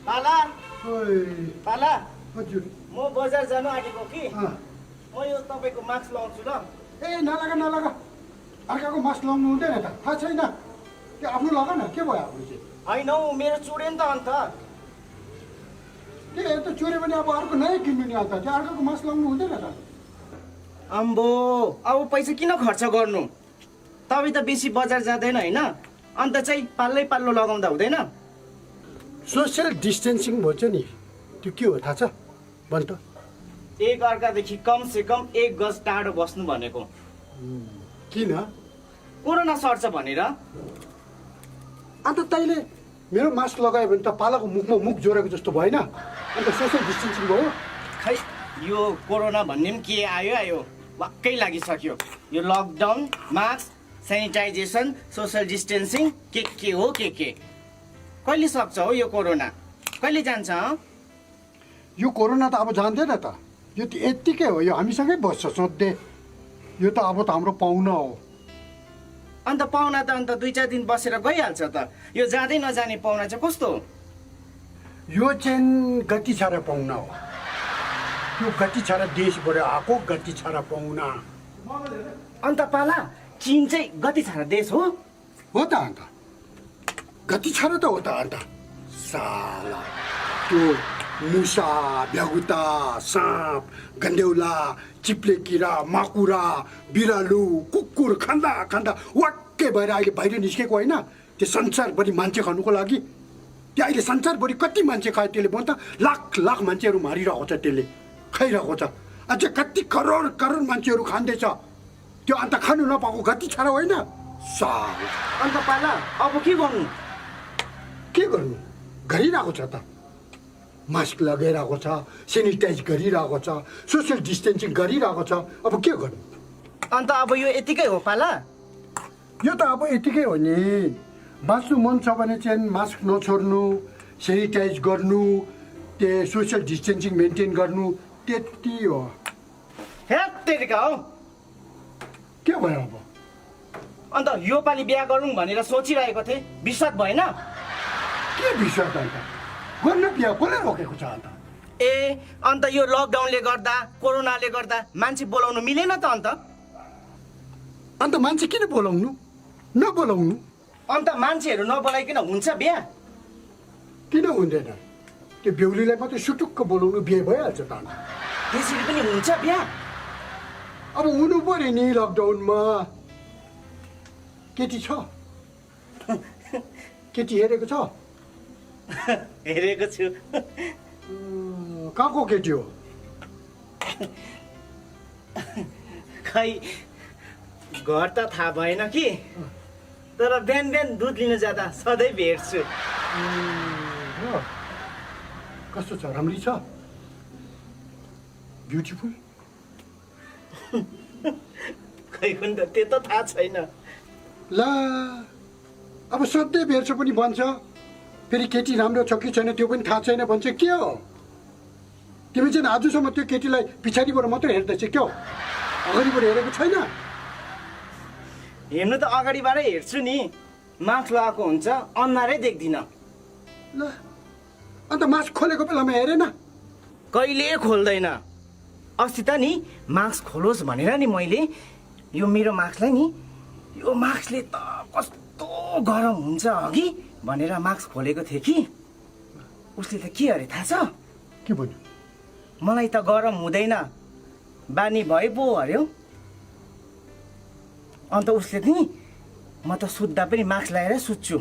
पाला ओइ पाला हजुर म बजार जानु आँटेको कि म यो तपाईँको मास्क लगाउँछु ल। ए नलगा अर्काको मास्क लगाउनु हुँदैन त थाहा छैन त्यो आफ्नो लगा न के भयो आफ्नो चाहिँ होइन हौ मेरो चुड्यो नि त अन्त। के त चोऱ्यो भने अब अर्को नयाँ किन्नु नि अन्त त्यो अर्काको मास्क लगाउनु हुँदैन त अम्बो अब पैसा किन खर्च गर्नु, तपाईँ त बेसी बजार जाँदैन होइन, अन्त चाहिँ पाल्लो लगाउँदा हुँदैन। सोसियल डिस्टेन्सिङ भन्छ नि त्यो के हो थाहा छ भन् त एक अर्कादेखि कम से कम 1 गज टाढो बस्नु भनेको। किन कोरोना सर्छ भनेर। अन्त तैँले मेरो मास्क लगायो भने त पालाको मुखमा मुख जोडेको जस्तो भएन अन्त सोसियल डिस्टेन्सिङ भयो। खै यो कोरोना भन्ने पनि के आयो वाक्कै लागिसक्यो। यो lockdown, mask, sanitization, social distancing के हो के कहिले सक्छ हो यो कोरोना, कहिले जान्छ? यो कोरोना त अब जान्दैन त, यो त यत्तिकै हो, यो हामीसँगै बस्छ सधैँ। यो त अब त हाम्रो पाहुना हो। अन्त पाहुना त अन्त 2-4 दिन बसेर गइहाल्छ त, यो जाँदै नजाने पाहुना चाहिँ कस्तो हो? यो चाहिँ गति छाडा पाहुना हो, यो गति छाडा देशबाट आएको गति छाडा पाहुना अन्त पाला चीन चाहिँ गति छाडा देश हो? हो त अन्त गति छाडा त हो त अन्त साला त्यो मुसा भ्यागुता साँप गन्डेउला चिप्ले किरा माकुरा बिरालु कुकुर खाँदा वाक्कै भएर अहिले बाहिर निस्केको होइन त्यो संसारभरि मान्छे खानुको लागि। त्यो अहिले संसारभरि कति मान्छे खायो त्यसले भन्छ, लाख मान्छेहरू मारिरहेको छ, त्यसले खाइरहेको छ, अझ कति करोड मान्छेहरू खाँदैछ। त्यो अन्त खानु नपाएको गति छाडा होइन साला। अन्त पाला अब के गर्नु गरिरहेको छ त, मास्क लगाइरहेको छ, सेनिटाइज गरिरहेको छ, सोसियल डिस्टेन्सिङ गरिरहेको छ। अब के गर्नु? अन्त अब यो यतिकै हो पाला? यो त अब यतिकै हो नि। बाँच्नु मन छ भने चाहिँ मास्क नछोड्नु, सेनिटाइज गर्नु, त्यो सोसियल डिस्टेन्सिङ मेन्टेन गर्नु, त्यति हो। हेत्तेरिका हो। के भयो अब? अन्त यो पालि बिहा गरौँ भनेर सोचिरहेको थिएँ, विश्वास भएन? के विश्वास अन्त गर्न बिहा कसले रोकेको छ अन्त? ए अन्त यो लकडाउनले गर्दा, कोरोनाले गर्दा मान्छे बोलाउनु मिलेन त अन्त मान्छे किन बोलाउनु नबोलाउनु? अन्त मान्छेहरू नबोलाइकन हुन्छ बिहा? किन हुँदैन? त्यो बेहुलीलाई मात्रै सुटुक्क बोलाउनु बिहे भइहाल्छ त अन्त। त्यसरी पनि हुन्छ बिहा? अब हुनु पर्यो नि लकडाउनमा। केटी छ? केटी हेरेको छ? हेरेको छु। कहाँको केटी हो? खै घर त थाहा भएन कि, तर बिहान दुध लिन जाँदा सधैँ भेट्छु। कस्तो छ? राम्री छ? ब्युटिफुल? खै कुन त त्यो त थाहा छैन। ला अब सधैँ भेट्छ पनि भन्छ, फेरि केटी राम्रो छ कि छैन त्यो पनि थाहा छैन भन्छ। के हो तिमी चाहिँ आजसम्म त्यो केटीलाई पछाडिबाट मात्रै हेर्दैछ क्या हो? अगाडिबाट हेरेको छैन? हेर्नु त अगाडिबाटै हेर्छु नि, मास्क लगाएको हुन्छ, अनुहारै देख्दिनँ। ल अन्त मास्क खोलेको बेलामा हेरेन? कहिले खोल्दैन। अस्ति त नि मास्क खोलोस् भनेर नि मैले यो मेरो मास्कलाई नि, यो मास्कले त कस्तो गरम हुन्छ अघि भनेर मास्क खोलेको थिएँ कि उसले त के अरे थाहा छ? के भन्यो? मलाई त गरम हुँदैन, बानी भए पो अरे। अन्त उसले नि म त सुत्दा पनि मास्क लगाएर सुत्छु।